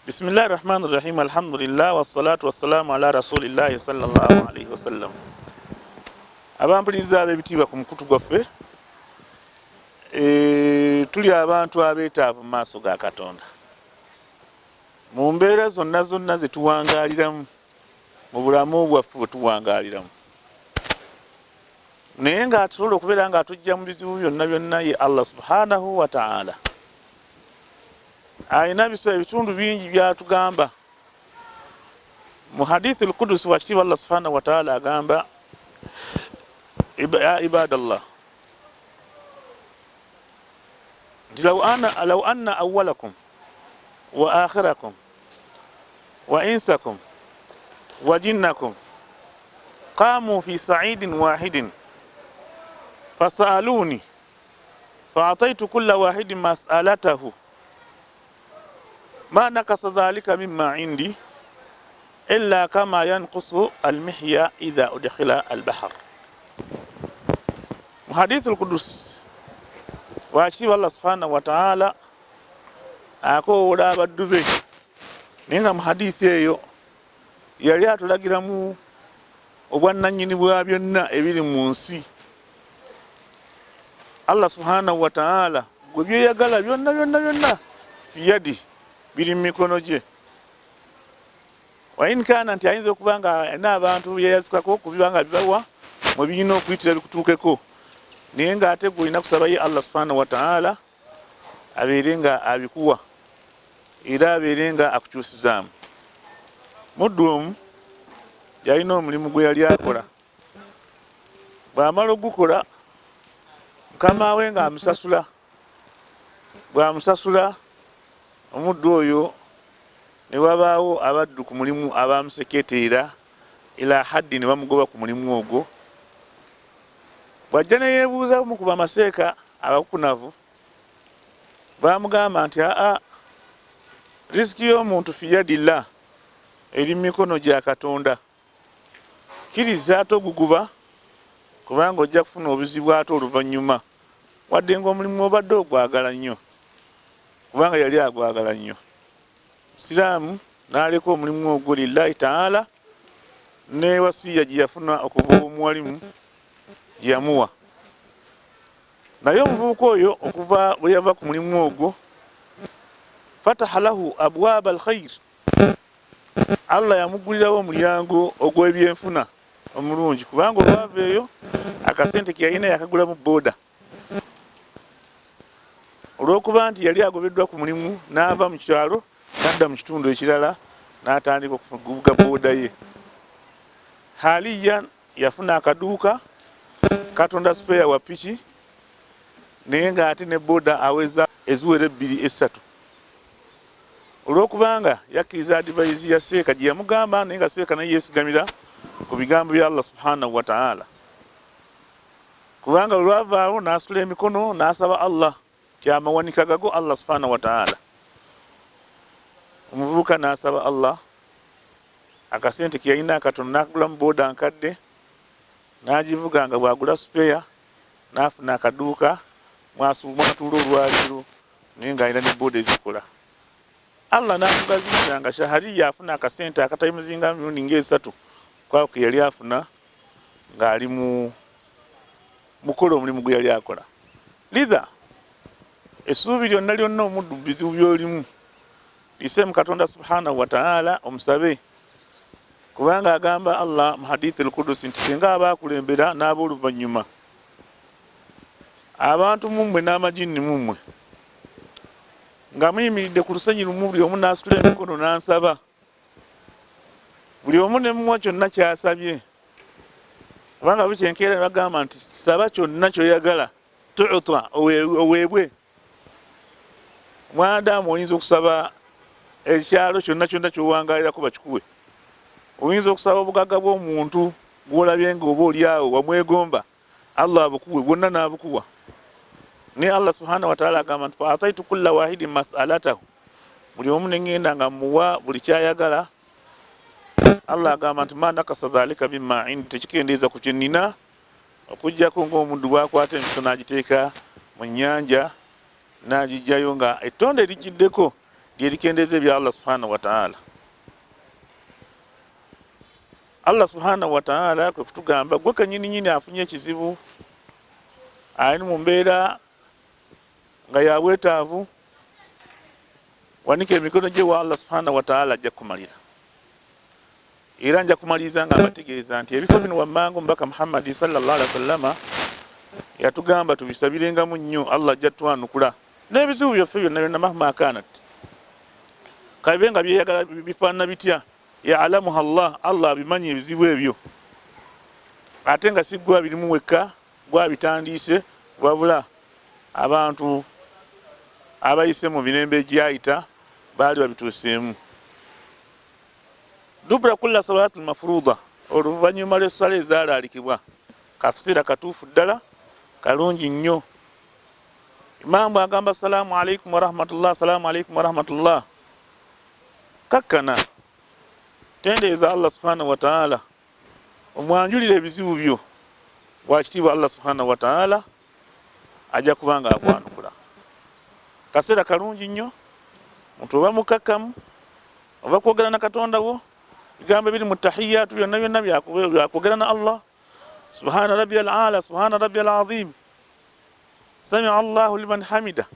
Bismillahi rahmani rahim alhamdulillah wassalatu wassalamu ala rasulillahi sallallahu alaihi wasallam. Abampuliriza ab'ebitiibwa ku mukutu gwaffe, tuli abantu abeetaavu mu maaso ga Katonda mu mbeera zonna zonna ze tuwangaaliramu mu bulamu bwaffe bwe tuwangaaliramu, naye ng'atusobola okubeera ng'atujja mu bizibu byonna byonna ye Allah subhanahu wa ta'ala. Alina biso ebitundu bingi byatugamba mu hadithi al-Qudus. Wakitiibwa Allah subhanahu wa ta'ala agamba, ya ibadallah, nti law anna awwalakum wa akhirakum wa insakum wa jinnakum qamu fi sa'idin wahidin fasaluni faataitu kulla wahidin mas'alatahu ma nakasa dhalika mimma indi illa kama yanqusu almihya idha udkhila albahar. Mu hadithi al-Qudus, wakitiibwa Allah subhanahu wa ta'ala akowoola abaddu be, naye nga mu hadithi eyo yali atulagiramu obwannannyini bwa byonna ebiri mu nsi. Allah subhanahu wa ta'ala gwe byoyagala byonna byonna byonna fiyadi, biri mu mikono gye. Wain kana nti ayinza okuba nga alina abantu yeyazikako kubiba nga bibawa mwe birina okuyitira bikutuukeko, naye ng'ate gwe olina kusaba ye Allah subhanahu wa ta'ala abeere nga abikuwa era abeere nga akukyusizaamu. Muddu omu yalina omulimu gwe yali akola, bw'amala ogukola mukama we ng'amusasula. Bw'amusasula omuddu oyo, ne wabaawo abaddu ku mulimu abamuseketeera ila haddi, ne bamugoba ku mulimu ogwo. Bw'ajja ne yeebuuza mu ku bamaseeka abakukunavu, bamugamba nti aa, riziki y'omuntu fiyadillah, eri mu mikono gya Katonda, kkiriza ate oguguba, kubanga ojja kufuna obuzibu ate oluvannyuma, wadde ng'omulimu obadde ogwagala nnyo. Kubanga yali agwagala nnyo, siraamu n'aleka omulimu ogwo lillahi taala ne wasiya gye yafuna okuva omuwalimu gye yamuwa. Naye omuvubuka oyo okuva bwe yava ku mulimu ogwo, fataha lahu abwaba alkhair, Allah yamuggulirawo omulyango ogw'ebyenfuna omulungi, kubanga olwava eyo akasente ke yalina yakagulamu boda, olw'okuba nti yali agobeddwa ku mulimu n'ava mu kyalo n'adda mu kitundu ekirala n'atandika okuvuga boda ye. Haliya yafuna akaduuka katonda spare wa piki, naye ng'ate ne boda aweza eziwera ebbiri esatu, olw'okubanga yakkiriza advice ya seeka gye yamugamba, naye nga seeka naye yeesigamira ku bigambo bya Allah subhanahu wa ta'ala. Kubanga olwavaawo n'asitula emikono n'asaba Allah kyamawanika gago Allah subhanahu wa ta'ala. Omuvubuka n'asaba Allah, akasente ke yalina akatono n'akagulamu boda nkadde n'agivuga nga bw'agula spare, n'afuna akaduuka mwatuula olwaleero, naye ng'alina ne boda ezikola. Allah n'amugaziyiza nga shahariya afuna akasente akatayimuzinga mirundi ng'esatu kwako ke yali afuna ng'ali mu mukola omulimu gwe yali akola. Lidha essuubi lyonna lyonna omuddu mu bizibu by'olimu lise mu Katonda subhanahu wa ta'ala, omusabe, kubanga agamba Allah mu hadithi al-Qudusi nti singa abaakulembera n'ab'oluvannyuma, abantu mummwe n'amajinni mummwe, nga muyimiridde ku lusenyi lumu, buli omu n'asitula emikono n'ansaba, buli omu ne muwa kyonna ky'asabye, kubanga bukyenkeera ne bagamba nti saba kyonna ky'oyagala tuuta oweebwe. Mwanadamu oyinza okusaba ekyalo kyonna kyonna ky'owangaalirako bakikuwe, oyinza okusaba obugagga bw'omuntu gw'olabye nga oba oli awo wamwegomba, Allah abukuwe bwonna n'abukuwa. Naye Allah subhanahu wa ta'ala agamba nti fa ataitu kulla wahidin mas'alatahu, buli omu ne ŋŋenda nga muwa buli ky'ayagala. Allah agamba nti ma nakasa dhalika mimma indi, tekikendeeza ku kye nnina, okuggyako ng'omuddu bw'akwata empiso n'agiteeka mu nnyanja n'agijjayo nga ettonde erijjiddeko Lyerikendeeza ebya Allah subhanahu wataala. Allah subhanahu wataala kwe kutugamba, gwe kenyini nyini afunye ekizibu, ali mu mbeera nga yabwetaavu, wanika emikono gye wa Allah subhanahu wataala, ajja kukumalira. Era nja kumaliriza nga mbategeeza nti ebifo bino wammanga omubaka Muhammadi sallallahu alaihi wasallama yatugamba tubisabirengamu nnyo, Allah ajja twanukula n'ebizibu byaffe byonna byonna, mahma kanat, kabibe nga byeyagala bifaanana bitya, yalamuha Allah, Allah abimanyi ebizibu ebyo, ate nga si gwa birimu wekka gwabitandiise, wabula abantu abayise mu mirembe egyayita baali babituuseemu. Dubura kulla salawati lmafuruda, oluvannyuma lw'essala ezaalaalikibwa, kaseera katuufu ddala kalungi nnyo. Imaamu agamba assalamu alaikum warahmatullah, assalamu alaikum warahmatullah, kakkana, tendeeza Allah subhanahu wataala, omwanjulira ebizibu byo wakitiibwa Allah subhanahu wataala ajja kuba nga akwanukula. Kaseera kalungi nnyo muntu oba mukakkamu oba kwogera na Katonda wo, bigambo ebiri mu tahiyatu byonna byonna byakwogera na Allah. Subhana rabbi al ala, subhana rabbi al azim, samia Allahu liman hamida,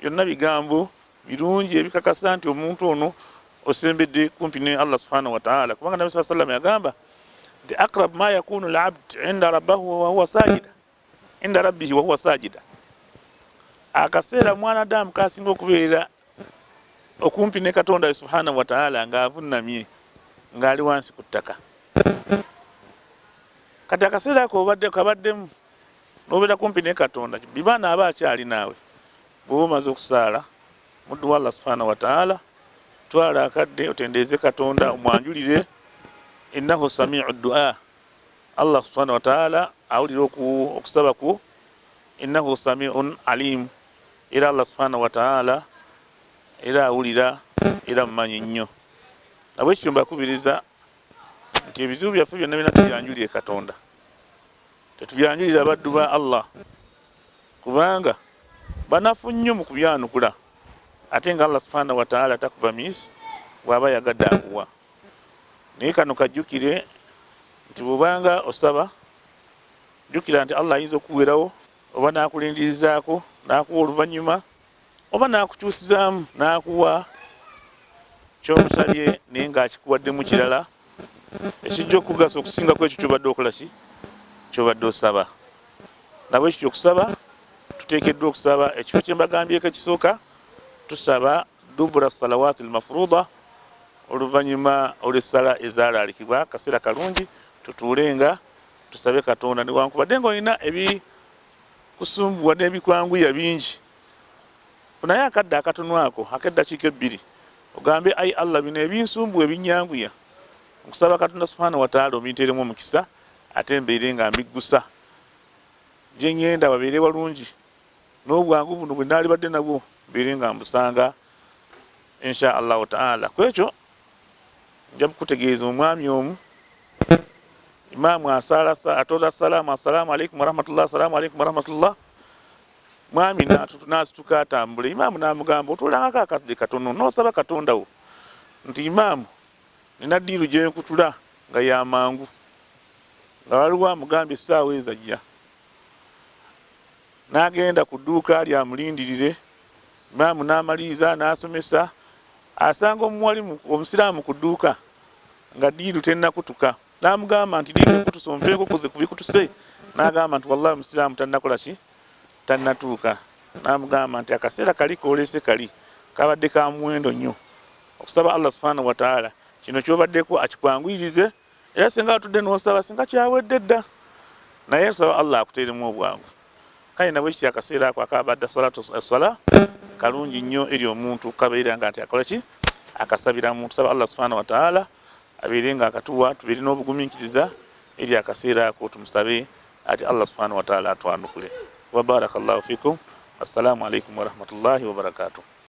byonna bigambo birungi ebikakasa nti omuntu ono osembedde kumpi ne Allah subhanahu wataala, kubanga Nabi saa sallam yagamba nti aqrab ma yakunu labd inda rabbahu wahuwa sajida, inda rabbihi wahuwa sajida. Akaseera mwana adamu kasinga okubeera okumpi ne Katonda we subhanahu wataala ng'avunnamye, ng'ali wansi ku ttaka. Kati akaseera ako obadde kabaddemu n'obeera kumpi ne Katonda, bibaana aba akyali naawe. Bw'oba omaze okusaala, muddu wa Allah subhanahu wataala, twala akadde otendeeze Katonda, omwanjulire, innahu samiu dua, Allah subhanahu wataala awulira okusaba kwo, innahu samiun alim, era Allah subhanahu wataala era awulira era mumanyi nnyo. Nabwekityo mbakubiriza nti ebizibu byaffe byonna byonna tubyanjulire Katonda, tetubyanjulire abaddu ba Allah, kubanga banafu nnyo mu kubyanukula, ate nga Allah subhanahu wataala takuba miisi, bw'aba yagadde akuwa. Naye kano kajjukire nti bw'obanga osaba, jjukira nti Allah ayinza okukuwerawo oba n'akulindirizaako n'akuwa oluvannyuma, oba n'akukyusizaamu n'akuwa kyomusabye naye ng'akikuwaddemu kirala ekijja okukugasa okusinga ku ekyo kyobadde okola ki kyobadde osaba. Nabwekityo okusaba tuteekeddwa okusaba ekifo kye mbagambyeko ekisooka, tusaba dubura salawati lmafuruda, oluvannyuma olw'essala ezaalaalikibwa, kaseera kalungi tutuule nga tusabe Katonda, newankubadde ng'olina ebikusumbuwa n'ebikwanguya bingi, funayo akadde akatono ako ak'eddakiika ebbiri ogambe, ai Allah, bino ebinsumbuwa ebinyanguya nkusaba Katonda subhanahu wataala obinteeremu omukisa, ate mbeere nga mbiggusa, gye ŋŋenda wabeere walungi, n'obwangu buno bwe naalibadde nabwo mbeere nga mbusanga insha allahu taala. Ku ekyo nja kukutegeeza omwami omu, imaamu asaala atola salaamu, assalaamu alaikum warahmatullah, assalaamu alaikum warahmatullah, mwami n'asituka atambule. Imaamu n'amugamba, otuulangako akadde katono n'osaba Katonda wo nti imaamu nina ddiiru gye nkutula nga ya mangu, nga waliwo amugambye essaawa ezo ajja. N'agenda ku dduuka lyamulindirire, imaamu n'amaliriza n'asomesa, asanga omuwalimu omusiraamu ku dduuka nga ddiiru tennakutuka, n'amugamba nti ddiiru ekutuse, ompeeko kuze ku bikutuse. N'agamba nti wallahi omusiraamu tannakola ki, tannatuuka. N'amugamba nti akaseera kali koolese kali kabadde ka muwendo nnyo okusaba Allah subhanahu wataala kino kyobaddeko akikwanguyirize, era singa atudde n'osaba singa kyawedde dda, naye nsaba Allah akuteeremu obwangu. Kale nabwe kityo akaseera ako akabadde salatu sala kalungi nnyo eri omuntu kabeera nga nti akola ki akasabiramu. Tusaba Allah subhanahu wataala abeere nga akatuwa, tubeere n'obugumiikiriza eri akaseera ako, tumusabe ati Allah subhanahu wataala atwanukule. Wa barakallahu fikum, assalamu alaikum warahmatullahi wabarakatuh.